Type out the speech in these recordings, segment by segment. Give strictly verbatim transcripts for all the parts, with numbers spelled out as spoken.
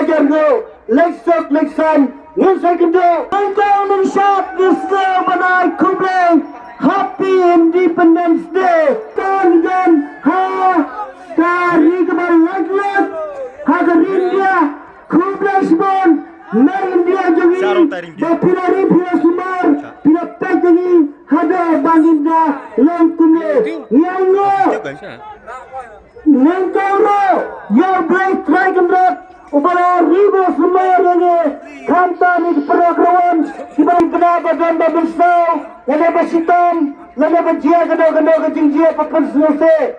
Kyrgo, leit sok leit san, ngin sa kynduh. Tang tang nang shap ngi sngewbha ban ai khublei. Happy Independence Day. Tang tang ha ka ri kaba lait lait ha ka ri India. Khublei shibun na India jong ngi. Ba phi la ri phi la sumar phi la peit jong ngi. Haduh ba ngin da long kumne. Ngi ai nguh. Nyngkong ruh ïa U Blei Trai Kynrad uba la ri ba sumar ïa ngi. Khamtam ïa ki para kyrwan kiba bna ba don ba mynsaw lane ba shitom lane ba jia kano kano ka jingjia ba pynsngewsih.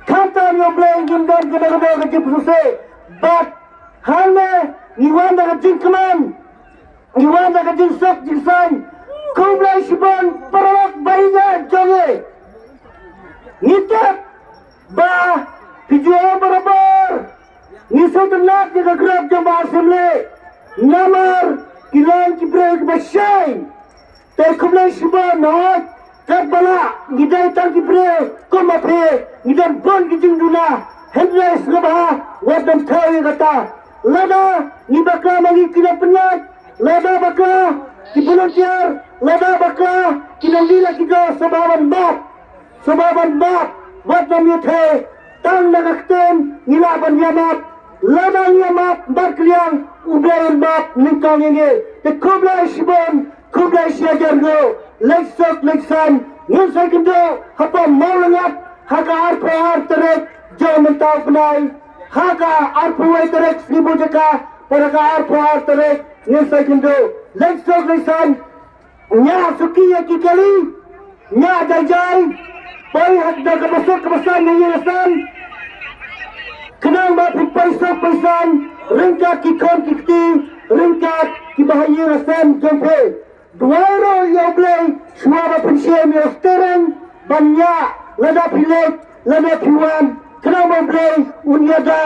Khamtam ïa U Blei ngim don kano kano ka jingpynskhem. Bad hangne ngi wan da ka jingkmen, ngi wan da ka jingsuk jingsaiñ. Khublei shibun paralok ba ïeit jong ngi. Ngi tip ba ki ju ong barabor ngi sngewtynnat ïa ka grep jong Bah Syiemlieh. Namar ki long ki briew kiba shai. Te khublei shibun, hooid, katba lah ngi dei tang ki briew kum ma phi, ngi don bun ki jingduna, hynrei sngewbha wat nym thaw ïa kata. Lada ngi bakla ma ngi ki nongpynïaid, lada bakla ki volunteer, lada bakla ki nongdie la ki jong, sngewbha ban map. Sngewbha ban map, wat nym ïathei, tang na ka ktien ngi lah ban ïa map. Lada ngi ïa map markylliang, U Blei un map nyngkong ïa ngi. Te khublei shibun, khublei shihajar nguh. Leit sok leit san, ngin sa ïakynduh hapoh Mawlyngkhat ha ka arphew ar tarik jong mynta u bnai. Ha ka arphew wei tarik sngi Pujaka, bad ha ka arphew ar tarik ngin sa ïakynduh. Leit sok leit san. Ñiah suki ïa ki kali, ñiah jai jai, poi ha da kaba suk kaba san ha ïing ha sem. Khnang ba phin poi suk poi san ryngkat ki khun ki kti, ryngkat kiba ha ïing ha sem jong phi. Duwai ruh ïa U Blei shuwa ba phin shim ïa u steering ban ñiah lada phi leit lane phi wan, khnang ba U Blei un ïada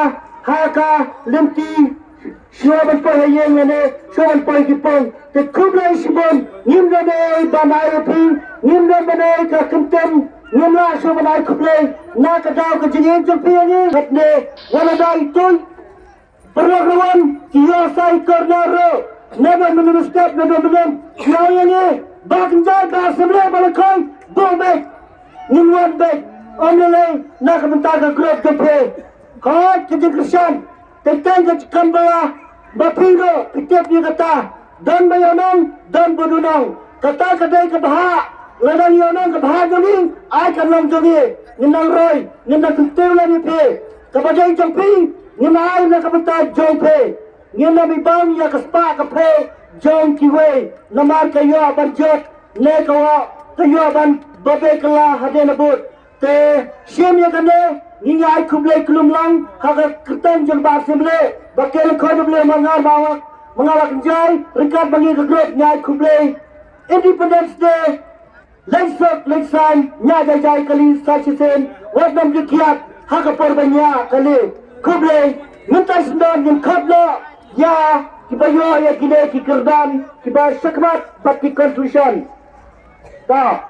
ha ka lynti. Shuwa ban poi ha ïing lane shuwa ban poi ki pung. Te khublei shibun, ngim don ei ban ai ïa phi, ngim don ban ai ka kyntien, ngim lah shuh ban ai khublei na ka daw ka jingïeit jong phi ïa ngi. Katne wat la dei tuid paralok ruh wan ki ïoh sa i corner ruh. Naba mynnin step naba mynnin ki ïoh ïa ngi. Bah Kynjai, Bah Syiemlieh, Bah Lyngkhoi, buh beit. Ngin wan beit. Ym lei lei na ka bynta ka group jong phi. Hooid, ka jingkyrshan. Teng teng ka jingkynmaw ba phi ruh phi tip ïa kata. Don ba ïoh nong, don ba ïoh nong. Kata ka dei ka bhah. Lada ngi ïoh nong ka bhah jong ngi, ai ka long jong ngi. Ngin nang roi, ngin nang kyntiew lem ïa phi. Kaba dei jong phi, ngin ai na ka bynta jong phi. Ngin nang ibang ïa ka spah ka phew jong kiwei. Namar ka ïoh ban jot, ne ka ïoh, ka ïoh ban ba beh kylla hadien habud. Te shim ïa kane, ngi ngi ai khublei khlem lang ha ka kyrteng jong Bah Syiemlieh, Bah Kynrad Lyngkhoi, Bah Mawlyngkhat, Bah Kynjai, ryngkat bad ngi ka group ngi ai khublei. Independence Day, leit sok leit san, ñiah jai jai kali sa shisien, wat nym ju kiad ha ka por ba ñiah kali. Khublei, mynta sngewdon ngin khot noh ïa kiba ïoh ïa kine ki kyrdan kiba shakhmat bad ki conclusion. Ta.